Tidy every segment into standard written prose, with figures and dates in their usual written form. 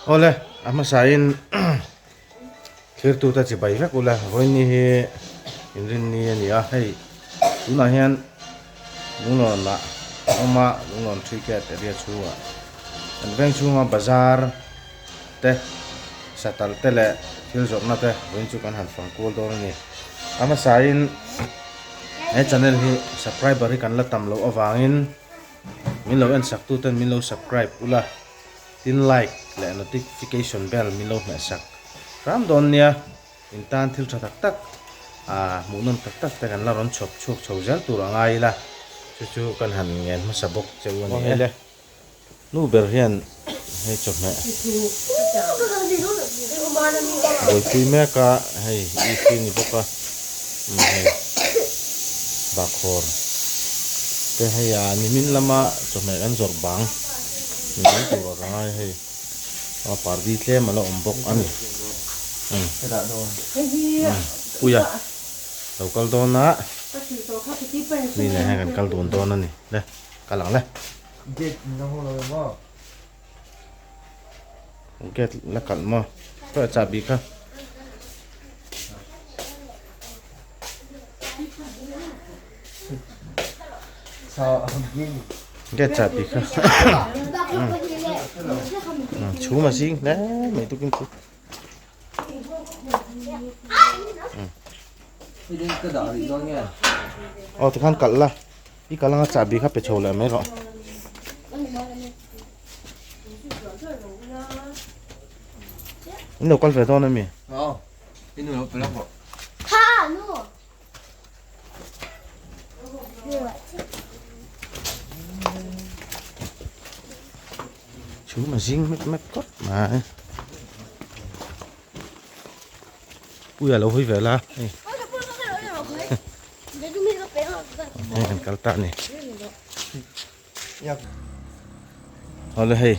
Awle a hmasain thirtute chi bai vek ula vawiin hi inrinni a ni a hei tunah hian lunglawnah a awm a lunglawn cricket area chhungah an veng chhunga bazar te satal te leh thil zawrhna te vawiin chu kan han fang kual dawn a ni a hmasain he channel hi subscriber hi kan la tam loh avangin min lo en sak tu ten min lo subscribe ula tin like leh notification bell min lo hmeh sak hram dawn nia in tan thil tha tak tak ah hmuhnawm tak tak te kan la rawn chhawp chhuak chho zel tur a ngai ila chu chu kan han ngen hmasa bawk che u a ni e. Nu ber hian hei chawhmeh buaipui mek a hei ip ni bawk a hei bahkhawr te hei a nimin lama chawhmeh kan zawrh bang ni mai tur a ka ngai hei a pardi tlem a la awm bawk a ni puia lo kal dawn a mi nen hian kan kal dun dawn a ni le kal ang le. Gate in la hawng lo em aw? Gate la kalh maw? Khawiah chahbi kha? Gate chahbi kha. Chhum a zing hle mai tukin chu. Aw tikhan kalh la i kalh anga chahbi kha pe chho leh mai rawh. In lo kal ve dawn ami? Chú mà zing mep mep khawp mai. Ui a lo hawi ve la hei. Hei kan kal ta ni. Awle hei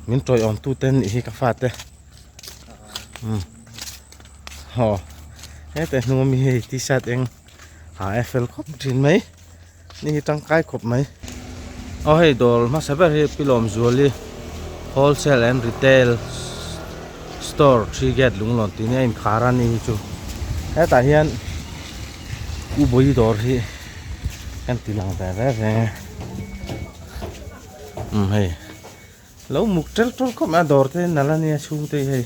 min tawiawm tu te nih hi ka fate. Um haw heta hnung ami hei t-shirt eng ha e fel khawp thin mai. Ni hi tangkai khawp mai. Aw hei dawr hmasa ber hi Pi Lawmzuali wholesale and retail store three gate Lunglawn tih nia inkhar a ni hi chu hetah hian U Bawi dawr hi kan ti lang ve ve ve umm hei lo muk tel tul khawp mai a dawr te nalh a nia chhung te hi hei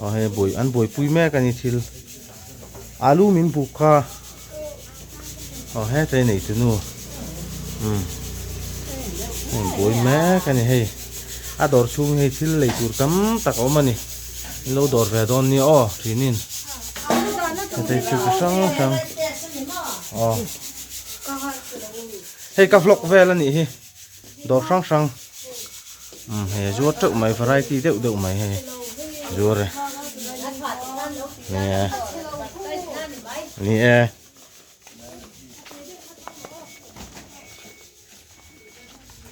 aw hei buai an buaipui mek a ni thil alu min buk kha aw heta hi nei tunu umm hei buai mek a ni hei a dawr chhung hi hei thil lei tur tam tak a awm a ni in lo dawr ve dawn nia aw thinin heta hi thil chi hrang hrang aw hei ka vlog vel a nih hi. Dawr hrang hrang umm hei a zuar teuh mai variety deuh deuh mai hei zuar e ni e ni e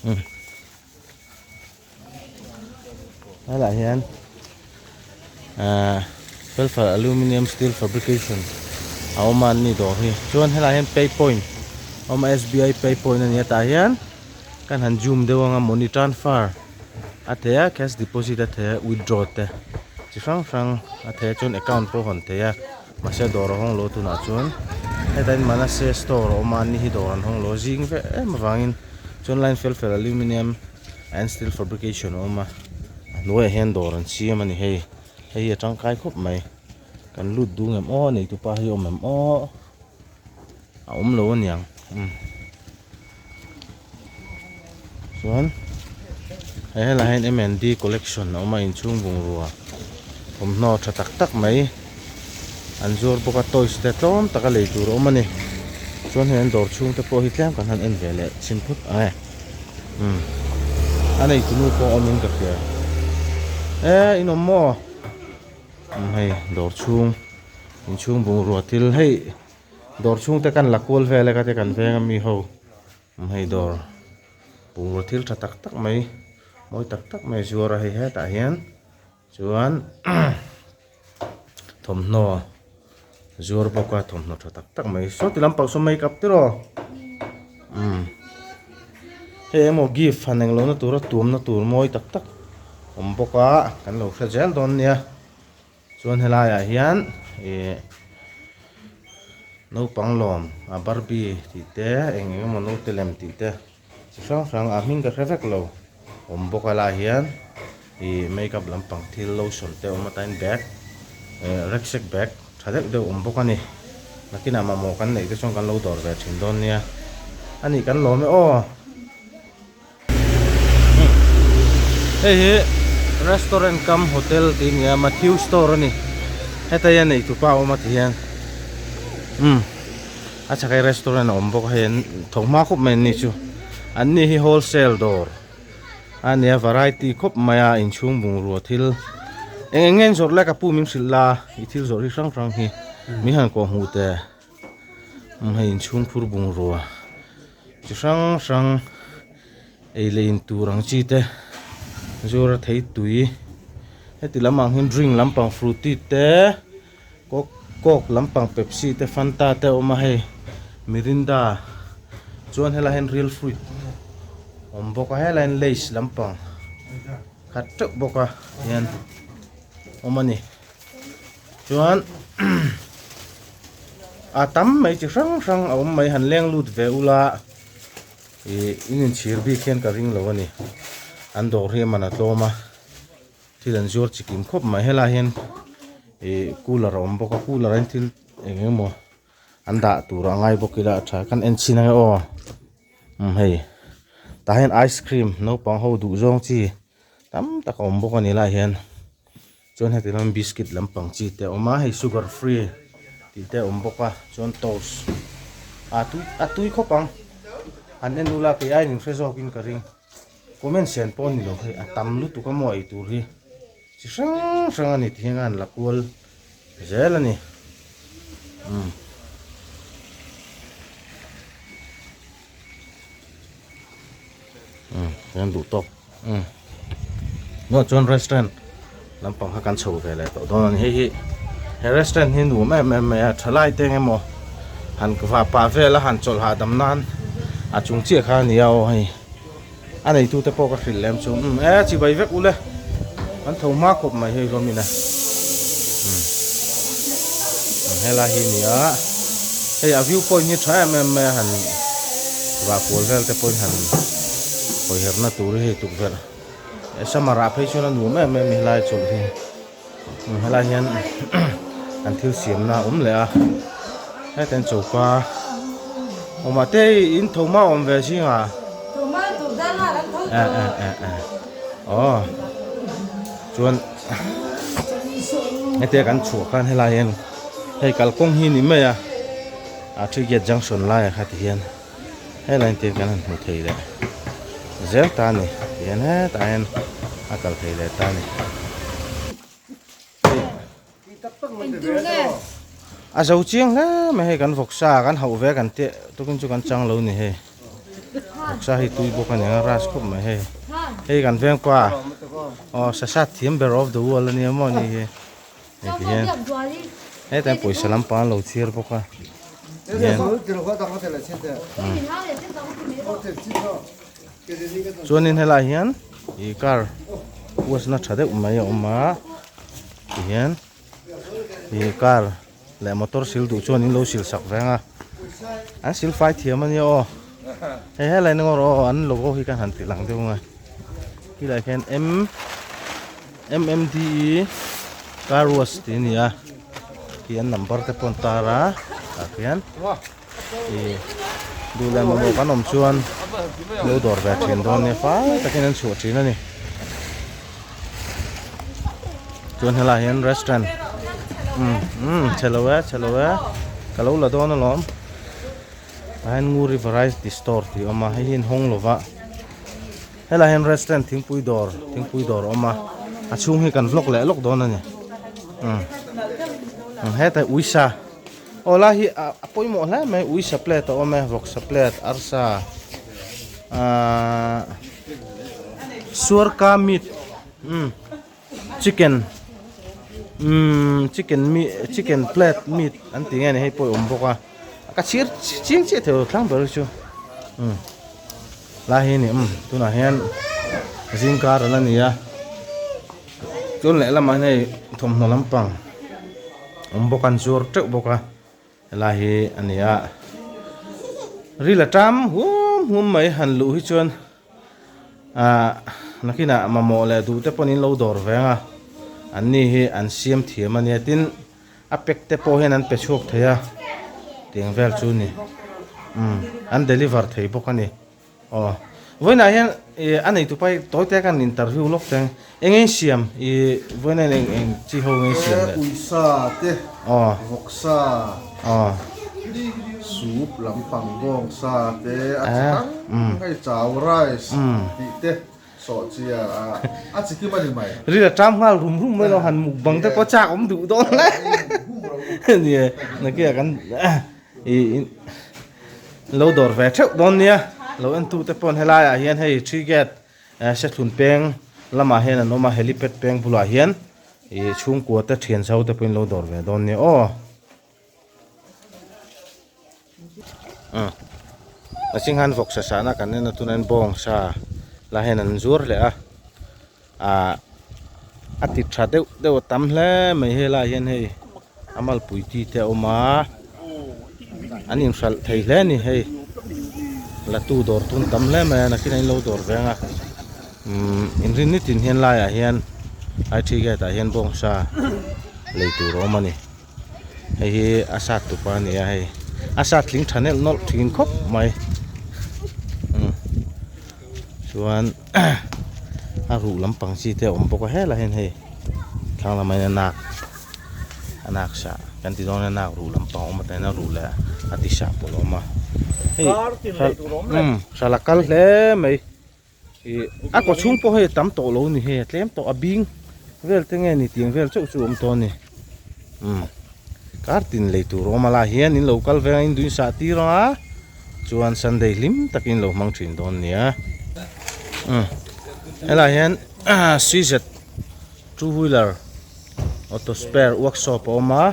umm helaiah hian ahh felfai aluminium steel fabrication a awm a an ni dawr hi chuan helaiah hian pay point a awm a s b i pay point a ni a tah hian kan han zoom deuh anga money transfer a thei a cash deposit a thei a withdraw te chi hrang hrang a thei a chuan account pawh a hawn thei a mahse dawr a hawng lo tunah chuan hetah hian manase store a awm a an ni hi dawr an hawng lo zing ve em avangin chuan line fel fel aluminium and steel fabrication a awm a a hnuaiah hian dawr an siam a ni hei hei hi a tangkai khawp mai kan lut dung em aw nei tupa hi a awm em aw a awm lo aniang umm chuan he helaiah hian m and d collection a awm a inchhung bungrua thawmhnaw tha tak tak mai an zuar bawk a toys te tlawm taka lei tur a awm a ni chuan hei an dawr chhung te pawh hi tlem kan han en ve leh chhin phut ang e. Umm a nei tunu pawh awmin ka hria e in awm maw umm hei dawr chhung inchhung bungrua thil hei dawr chhung te kan la kual vel e ka ti kan veng ami ho umm hei dawr bungrua thil tha tak tak mai mawi tak tak mai a zuar a hei hetah hian chuan thawmhnaw zuar bawk a thawmhnaw tha tak tak mai saw ti lampang saw makeup tiraw umm hei emaw gift han englo na tura tuamna tur mawi tak tak. awm bawk a kan lo hre zel dawn nia chuan helaiah hian ih naupang lawm a barbie tih te eng eng emaw naute lem tih te chi hrang hrang a hming ka hre vek lo awm bawk a lai hian ih makeup lampang thil lotion te awm atan bag eh rucksack bag tha deuh deuh awm bawk a ni nakinah mamawh kan neih te chuan kan lo dawr ve thin dawn nia a nih kan lawm e aw. Hei hi restaurant cum hotel tih a ni a Matthew store a ni heta hian neitupa a awm a ti hian umm a chhak hi restaurant a awm bawk a hei an thawk hma khawp mai an ni chu an ni hi wholesale dawr a ni a variety khawp mai a inchhung bungrua thil eng eng nge an zawrh lai ka pu min hrilh la i thil zawrh hi hrang hrang hi min han kawh hmuh teh hei inchhung phur bungrua. Chi hrang hrang ei leh in tur ang chi te zura thei tui heti lam ang hian drink lampang frooti te coke coke lampang pepsi te fanta te a awm a hei mirinda chuan helai hian real fruit a awm bawk a helai hian lays lampang khat teuh bawk a hian awm a ni. Chuan a tam mai chi hrang hrang a awm mai han leng lut ve ula ih in inchhir bik hian ka ring lo a ni an dawr hi a man a tlawm a thil an zuar chi kim khawp mai helai hian ih cooler a awm bawk a cooler ah hian thil eng eng emaw an dah tur a ngai bawk ila a tha kan en chhin ange aw umm hei tah hian ice cream naupang ho duh zawng chi tam tak a awm bawk a ni lai hian. Chuan heti lam biscuit lampang chi te a awm a hei sugar free tih te a awm bawk a chuan toast a tui a tui khawp ang an en ula kei aiin in hre zawk in ka ring comment sen pawh a ni lo hei a tam lutuk a maw eitur hi chi hrang hrang a ni ti hian a han la kual zel a ni umm. Umm hian duh tawk umm tunah chuan restaurant lampang kha kan chho ve leh tawh dawn a ni hei hi he restaurant hi nuam em em mai a thalai te eng emaw han va pah vel a han chawlh hahdam nan a chung chiah kha a ni a aw hei a neitu te pawh ka hrilh lem chu umm e chibai vek ule an tho hma khawp mai hei hlawm in a umm helai hi a ni a hei a view point hi tha em em mai a han vah kual vel te pawhin han hawi herh na tur hi hei tukverh summer ah phei chuan a nuam em em a helai chawlh hi umm helai hian an thil siam na a awm leh a hetah hian choka awm ah te in tho hma awm ve zingah eh eh eh eh aw chuan hetia kan chhuah khan helai hian hei kalkawng hi ni mai a a three gate junction laiah kha ti hian helai ah te kan han hmu thei leh zel ta a ni tihian hetah hian a kal thei leh ta a ni. A zo chiang hle mai hei kan vawksa kan hauh ve kan teh tukin chu kan chang lo ni hei vawksa hi tui bawk a ni ang a ras khawp mai hei hei kan veng pa aw sasat thiam ber of the world a nia maw ni hi hei ti hian hetah hian pawisa lampang an lo chhiar bawk a chuanin helaiah hian ih car wash na tha deuh mai a awm a tihian ih car leh motor sil duh chuan in lo sil sak veng a an sil fai thiam a nia aw hei helai na ngawr aw an logo hi kan han ti lang deuh ang a khilaiah khian m m m d e car wash tih a ni a khi an number te pawh an tar a tah khian ih duh leh mamawh kan awm chuan lo dawr ve thin dawn nia fai takin an chhuah thin a ni chuan helaiah hian restaurant umm umm chhe lo e chhe lo e ka lo la dawn alawm tah hian nguri variety store tih a awm a hei hi an hawng lo va helaiah hian restaurant thingpui dawr thingpui dawr a awm a a chhung hi kan vlog leh lawk dawn a ni umm hetah uisa. Aw lai hi a pawimawh hle mai uisa plate a awm e vawksa plate arsa ahh suarka meat umm chicken umm chicken meat chicken plate meat an tih nge ni hei pawh a awm bawk a ka chhir chiang chiah thei lo tlang ber hi chu umm lai hi a ni umm tunah hian zingkar a la ni a. Chuan lehlamah hian hei thawmhnaw lampang awm bawk a an zuar teuh bawk a helai hi a ni a ril a tam huam huam mai han luh hi chuan ah nakinah mamawh leh duh te pawh in lo dawr veng a an ni hi an siam thiam a nia tin a pack te pawh hian an pe chhuak thei a tiang vel chu a ni umm an deliver thei bawk a ni. Aw vawiinah hian ih a nei tupa hi tawi te khan interview lawk teng eng eng siam ih vawiinah hian eng eng chi ho nge siam leh Uisa te aw vawksa aw soup lampang bawngsa te a chi hrang hei chau rice tih te sawhchia a chi kim a ni mai. Ril a ṭam nghal rum rum mai lo han mukbang te pawh chak awm duh dawn hle nia nakinah kan ih Lo dawr ve theuh dawn nia, lo en tu te pawn helai ah hian hei three gate Sethlun peng lamah hian an awm a, helipad peng bulah hian ih chhungkua te thian chho te pawhin lo dawr ve dawn nia aw. A ching han vawk sa sahna kan en a tunah hian bawng sa lah hian an zuar leh a, ah a ti tha deuh deuh a tam hle mai helai hian hei. A malpui ti te a awm a an inhralh thei hle a ni hei latu dawr tun tam hle mai a nakinah in lo dawr veng a umm inrin nitin hian laiah hian I T gate ah hian bawngsa lei tur a awm a ni hei hi a sat tupa a ni a hei a sat tling tha nelh nawlh thin khawp mai umm chuan a ruh lampang chi te a awm bawk a helaiah hian hei thlang lamah hian a nak. A nak sah kan ti dawn a nak ruh lampang a awm a tain a ruh leh a ti sah pawlh a awm a hei umm hral a kal hle mai ih a kaw chhung pawh hei a tam tawh lo a ni hei a tlem tawh a bing vel te nge ni tiang vel chauh chu a awm tawh a ni umm kar tin lei tur a awm a lai hian in lo kal veng a in duh in sah tir ang a chuan sunday hlim takin lo hmang thin dawn a nia umm helaiah hian c z Two wheeler auto spare workshop a awm a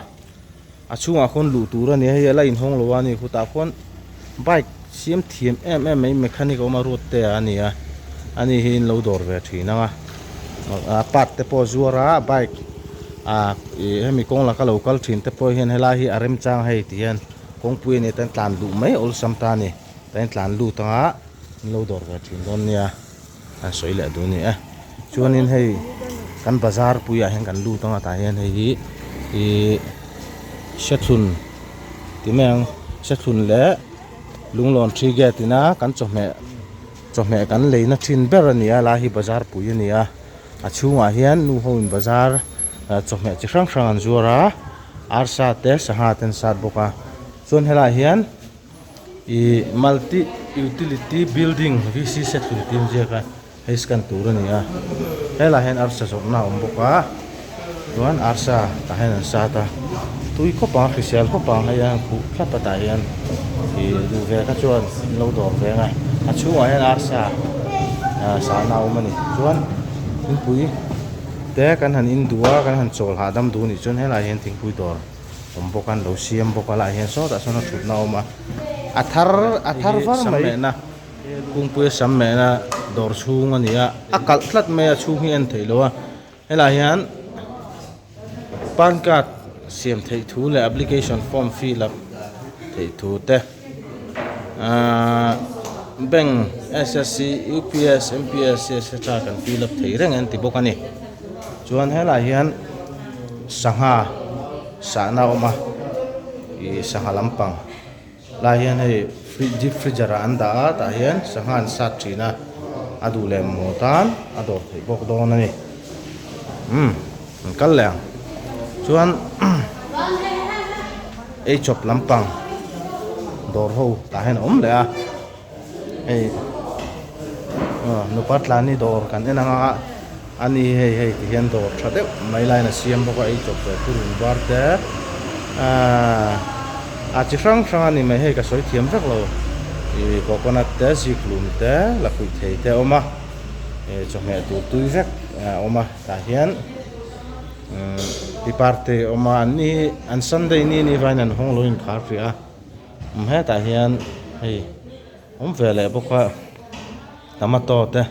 a chhungah khawn luh tur a ni a hei a la inhawng lo a ni khutah khawn bike siam thiam em em mai mechanic a awm a road te ah a ni a ani hi in lo dawr ve thin ang a a part te pawh a zuar a bike ah ih hemi kawng laka lo kal thin te pawh hian helai hi a remchang hei ti hian kawngpui a nia tan tlan duh mai awlsam ta a ni tan tlan lut ang a in lo dawr ve thin dawn nia. An sawi leh duh a ni e chuanin hei kan bazar puiah hian kan lut ang a tah hian hei hi ihh sethlun ti mai ang sethlun leh lunglawn three gate ina kan chawhmeh chawhmeh kan leina thin ber a ni a lai hi bazar pui a ni a a chhungah hian nu ho in bazar chawhmeh chi hrang hrang an zuar a arsa te sangha te an sat bawk a chuan helaiah hian. Ih multi utility building v c sethlun tih a inziak a hei scan tur a ni a helaiah hian arsa zawrhna a awm bawk a chuan arsa tah hian an sat a tui khawp ang a hrisel khawp ang hei a khuh thlap a tah hian ih duh ve kha chuan an lo dawr veng a a chhungah hian arsa ah sahna a awm a ni chuan thingpui te kan han in duh a kan han chawl hahdam duh a nih chuan helaiah hian thingpui dawr. Awm bawk a an lo siam bawk a lah hian sawtah sawn a thutna a awm a a thar a thar var mai mehna kungpui a sam mehna dawr chhung a ni a a kalh tlat mai a chhung hi a en theih loh a helaiah hian pan card siam theih thu leh application form fill up theih thu te ahh bank s s c u p s m p s c etc kan fill up thei reng an ti bawk a ni chuan helaiah hian. Sangha sahna a awm a ih sangha lampang lai hian hei fridge deep freezer ah an dah a tah hian sangha an sat thin a a duh leh maw tan a dawr theih bawk dawn a ni umm an kal leh ang chuan ei chawp lampang dawr ho tah hian a awm leh a hei aw nupa tlani dawr kan en ang a ani hei hei ti hian dawr tha deuh mai laiin a siam bawk a ei chawp ve thurun var te ahh a chi hrang hrang a ni mai hei ka sawi thiam vek lo ih coconut te zikhlum te lakhuih thei te a awm a ih chawhmeh tur tui vek a awm a tah hian umm pipar te a awm a an ni hi an sunday ni ni vaiin an hawng lo inkhar hrih a. Hetah hian hei awm ve leh bawk a tomato te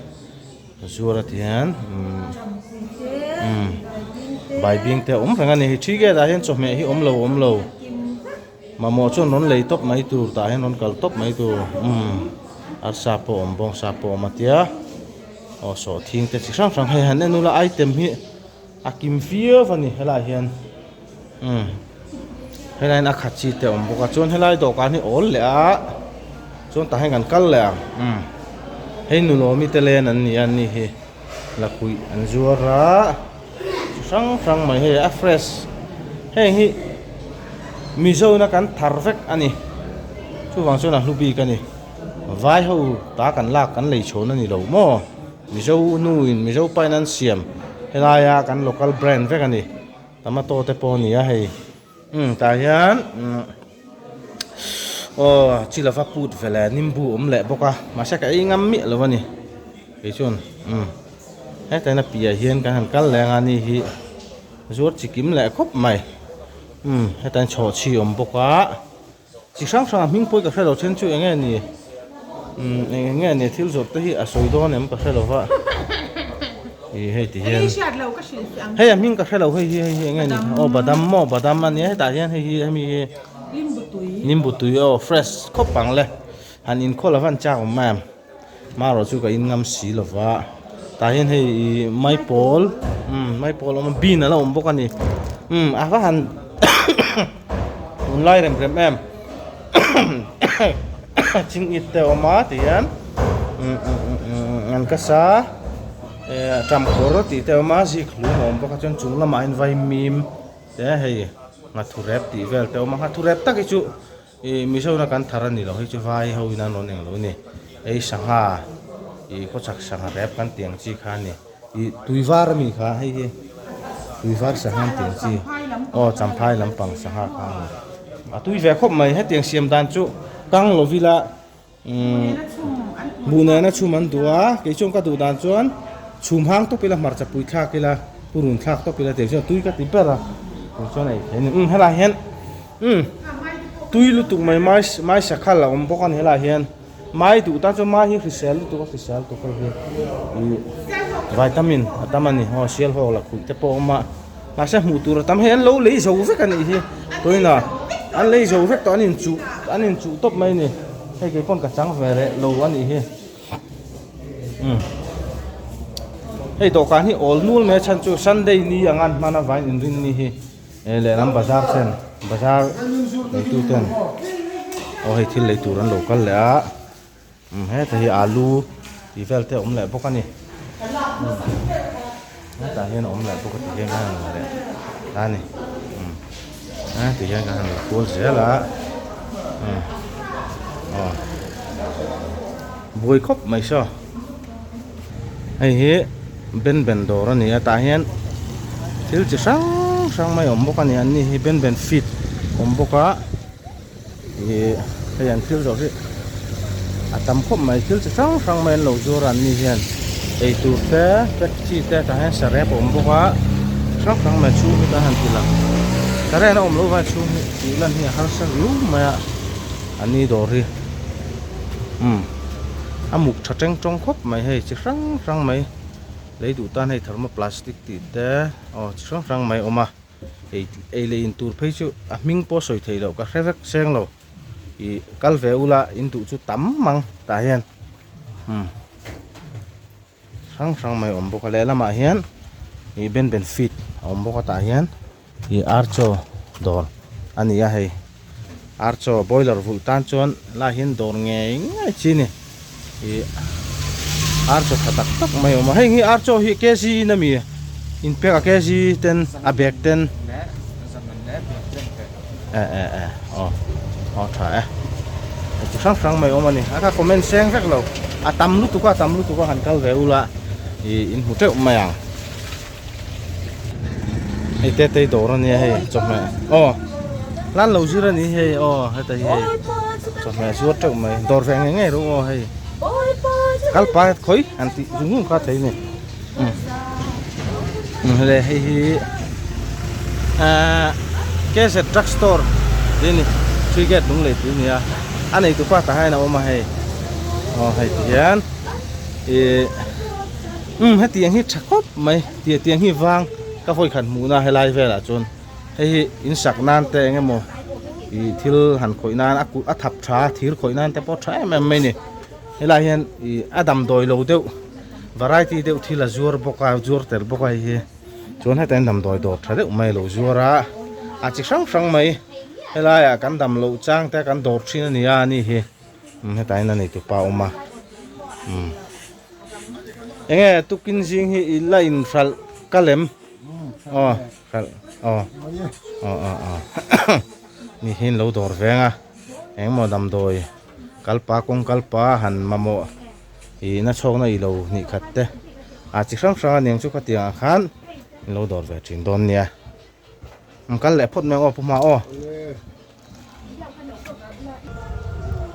zuar a ti hian umm. Baibing te a awm reng a ni. Hei three gate ah hian chawhmeh hi awm lo awm lo. Mamawh chuan rawn lei tawp mai tur tah hian rawn kal tawp mai tur umm arsa pawh a awm bawngsa pawh a awm a tia aw sawhthing te chi hrang hrang hei han en ula item hi a kim viau a ni helaiah hian umm helai hian a khat chi te a awm bawk a chuan helai dawhkan hi awl leh a chuan tah hian kan kal leh ang umm hei nulawmi te len an ni a an ni hi lakhuih an zuar a chi hrang hrang mai hei a fresh heng hi mizo na kan thar vek a ni chuvang chuan a hlu bik a ni vai ho ta kan lak kan lei chhawn a ni lo maw mizo nu in mizo pa in an siam helaia kan local brand vek a ni tomato te pawh a ni a hei. Umm tah hian umm aw chi lova put ve leh nimbu awm leh bawk a mahse ka ei ngam miah lo a ni kei chuan umm hetah hian a piah hian kan han kal leh anga ni hi zuar chi kim leh khawp mai umm hetah hian chhawhchhi a awm bawk a chi hrang hrang a hming pawh hi ka hre lo then chu eng nge ni umm eng nge ni thil zawrh te hi a sawi dawn em ka hre lo va. Ih hei ti hian hei a hming ka hrelo hei hi hei hi enge ni aw badam maw badam a nia hetah hian hei hi hemi hi nimbu tui aw fresh khawp ang le han inkhawl a van chak awm em marawh chu ka in ngam si lova tah hian hei ih maipawl umm maipawl a awm a bean a la awm bawk a ni umm a va han tunlai rem rem em Chingit te a awm a ti hian an ka sa eh ṭamkawr tih te a awm a zik hlum a awm bawk a chuan chung lamah hian vaimim te hei nghathu rep tih vel te a awm a nghathu rep tak hi chu ih mizo na kan thar a ni lo hei chu vai ho in an rawn eng lo a ni hei sangha ih khawchhak sangha rep kan tih ang chi kha a ni ih tui var ami kha hei hi tui var sangha an tih ang chi aw champhai lampang sangha kha a ni a tui ve khawp mai hetiang siam dan chu kang lovila umm buh nena chhum an duh a kei chuan ka duh dan chuan chhum hang tawp ila hmarcha pui thlak ila purun thlak tawp ila tiang chuan tui ka ti ber a tiang chuan ei theih a ni umm helaiah hian umm tui lutuk mai mai mai sakhal a awm bawk a ni helaiah hian. Mai duh tan chuan mai hi hrisel lutuk a hrisel tuk hei hi ih vitamin a tam a ni aw sial hawk la khuih te pawh a awm a mahse hmuh tur a tam hei an lo lei zo vek a nih hi tuina an lei zo vek tawh an inchuh an inchuh tawp mai a ni hei kei pawn ka chang ve reh lo a nih hi umm hei dawhkan hi awl nul mai a chhan chu sunday ni anga an hman avangin inrin ni hi. Hei lehlam bazar ten bazar neitu ten aw hei thil lei tur an lo kal leh a umm heta hi alu tih vel te a awm leh bawk a ni umm hetah hian a awm leh bawk a ti hian ka han la leh ta a ni umm a ti hian ka han la kual zel a umm aw buai khawp mai saw hei hi ben ben dawr a ni a tah hian thil chi hrang hrang mai a awm bawk a ni an ni hi ben ben feet a awm bawk a ih hei an thil zawrh hi a tam khawp mai thil chi hrang hrang mai an lo zuar a an ni hian eitur te pack chi te tah hian sarep a awm bawk a hrang hrang mai chhung hi kan han ti lang current a awm loh vang chhung hi tih lan hi a harsa riau mai a an ni dawr hi umm a muk tha teng tawng khawp mai hei chi hrang hrang mai lei duh tan hei thermoplastic tih te aw chi hrang hrang mai a awm a ei ei leh in tur phei chu a hming pawh sawi theih loh ka hre vek seng lo ih kal ve ula in duh chu tam mang tah hian umm hrang hrang mai a awm bawk a lehlamah hian ih ben ben feet a awm bawk a tah hian ih archaw dawr a ni a hei archaw boiler vulh tan chuan lai hian dawr ngei ngei chi a ni ih archaw tha tak tak mai a awm a heng hi archaw hi kg in ami in pek a kg ten a bag ten eh eh eh aw aw tha e chi hrang hrang mai awm a ni a ka comment seng vek lo a tam lutuk a tam lutuk a han kal ve ula ih in hmu teuh mai ang hei te tei dawr a nia hei chawhmeh aw lan lo zir a ni hei aw heta hi hei chawhmeh zuar teuh mai dawr ve ngei ngei rawh aw hei kal pa khawi han tih zung zung kha thei a ni. Le hei hi ahh KZ drug store tih a ni three gate lung lei tih a ni a a nei tupa tah hian a awm a hei aw hei ti hian ih umm hetiang hi tha khawp mai tiang hi vang. Ka vawi khat hmuhna helai velah chuan hei hi in sak nan te eng emaw ih thil han khawih nan a kut a thap tha a thir khawih nan te pawh tha em em mai a ni. Helai hian ih a damdawi lo deuh variety deuh thil a zuar bawk a zuar tel bawk a hei hi chuan hetah hian damdawi dawr tha deuh mai a lo zuar a a chi hrang hrang mai helaiah kan dam loh chang te kan dawr thin a ni a ani hi hetah hian a nei tupa a awm a umm. Enge tukin zing hi i la in hralh ka lem aw hralh aw aw aw aw ni hi an lo dawr veng a engmaw damdawi kalpa kawng kalpa han mamawh ih na chhawkna i lo hnih khat te a chi hrang hrang a niang chu khatiang ah khan an lo dawr ve thin dawn nia. An kal leh phawt mai ang aw pu hma aw.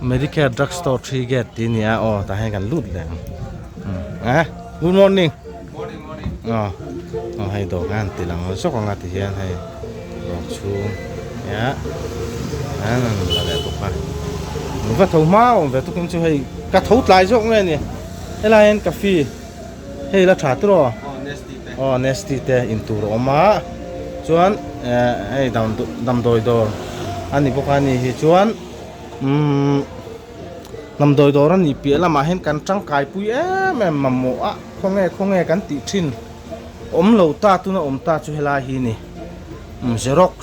Medicare drug store 3 gate tih a ni a aw tah hian kan lut leh ang eh good morning aw aw hei dawr khan an ti lang zawk ang a ti hian hei dawr chhung nia an la leh bawk a va tho hma awm ve tukin chu hei ka tho tlai zawk nge ni helai hian coffee Hei la tha tiraw? Aw Nesty te in tur a awm a chuan eh hei damdawi dawr a ni bawk a ni hi chuan umm damdawi dawr a nih piah lamah hian kan tangkai pui em em mamawh a khawnge khawnge kan tih thin awm lo ta tuna awm ta chu helai hi a ni umm xerox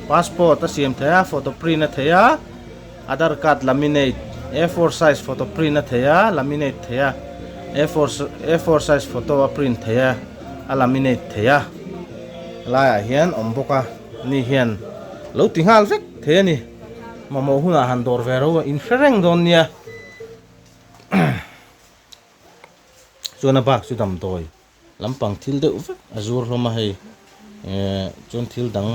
passport a siam thei a photo print a thei a. Aadhar card laminate, A4 size photo print a thei a, laminate thei a, A4 A4 size photo a print thei a, a laminate thei a. Helaiah hian awm bawk a, ni hian lo ti nghal vek thei a ni. Mamawh hunah han dawr ve ro a, in hre reng dawn nia. Chuan a bak chu damdawi Lampang thil deuh vek a zur hlawm a hei eh chuan thil dang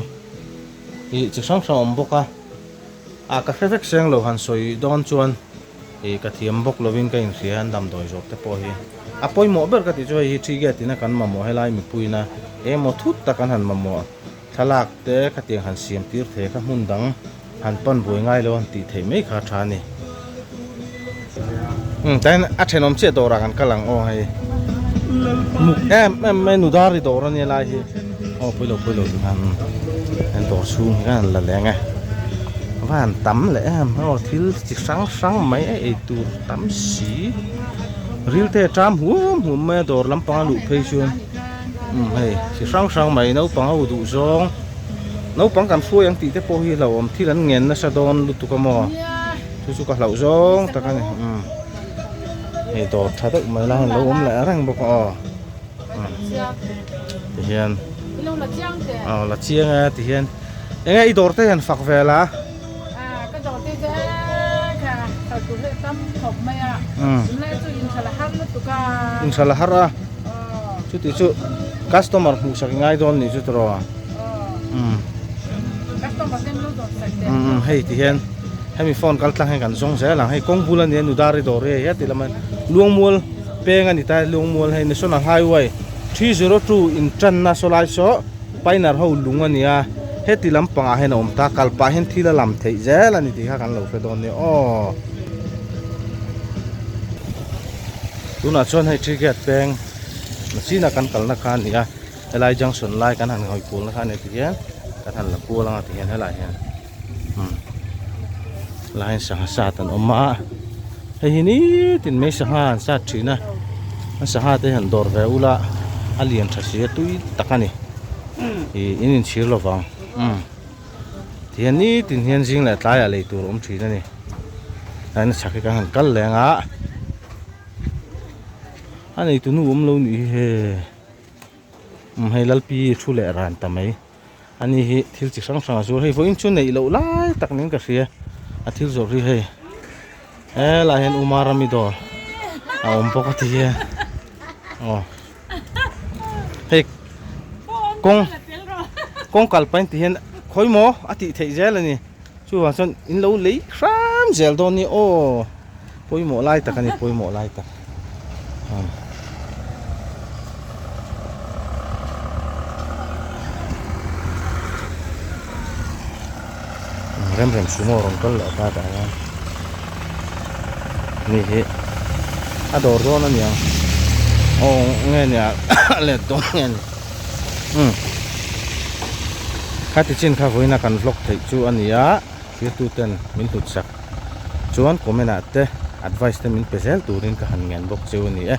hi chi hrang hrang a awm bawk a ah ka hre vek seng lo han sawi dawn chuan ih ka thiam bawk lovin ka inhria an damdawi zawk te pawh hi a pawimawh ber ka tih chu hei hi thi gate ina kan mamawh helai mipuiina emaw thut tak an han mamawh thlalak te khatiang han siam tir thei kha hmun dang han pan buai ngai lo han tih theih mai kha a tha a ni. Umm tain a thenawm chiah dawrah kan kal ang aw hei muk em em mai nudari dawr a nia lai hi aw pawilo pawilo ti khan an dawr chhung hi khan an la leng e va han tam leh em aw thil chi hrang hrang mai a ei tur tam si ril te a ṭam huam huam mai a dawr lampang a luh phei chuan. Umm hei chi hrang hrang mai naupang ho duh zawng naupang kan hruai ang tih te pawh hi hlauhawm thil an ngen nasa dawn lutuk a maw chu chu ka hlauh zawng tak a ni umm hei dawr tha deuh mai lai hian lo awm leh reng bawk a aw umm ti hian aw la chiang e ti hian eng nge i dawr te hian fak vel a. Umm inthla la har a. Chuti chu customer hmuh sak i ngai dawn nih chu tiraw umm umm hei ti hian hemi phone kal tlang hian kan zawng zel ang hei kawng bul a nia nudari dawr hi hei heti lama luangmual peng a ni ta luangmual hei national highway 302 in tanna saw lai saw pioneer ho lung a nia heti lampangah hian a awm ta kal pah hian thil a lam theih zel a ni tih kha kan lo hre dawn nia aw. Tunah chuan hei ticket peng chin a kan kalna kha a ni a helai junction lai kan han hawi kualna kha a ni ti hian kan han la kual anga ti hian helaiah hian umm helaiah hian sangha sat an awm a hei hi nitin mai sangha an sat thin a an sangha te hi han dawr ve ula a lian tha si a tui tak a ni ih in inchhir lovang umm ti hian nitin hian zing leh tlaiah lei tur a awm thin a ni. Tlai chhak hi kan han kal leng a a neitu nu awm lo nih hi he umm hei lalpi thu leh ran ta mai ani hi thil chi hrang hrang a zuar hei vawiin chu neih loh lai tak niin ka hria a thil zawrh hi hei helaiah hian Uma Rami dawr a awm bawk a ti hian aw hei kawng kawng kal pahin ti hian khawi maw a tih theih zel a ni. Chuvang chuan in lo lei hram zel dawn ni aw pawimawh lai tak a ni pawimawh lai tak rem rem sumo rawn kal leh ta tah hian ni hi a dawr dawn a niang aw nge nia a let dawn nge ni. Khati chin kha vawiina kan vlog theih chu a ni a, thirtuten min hlut sak chuan comment ah te advice te min pe zel turin ka han ngen bawk cheu a ni e.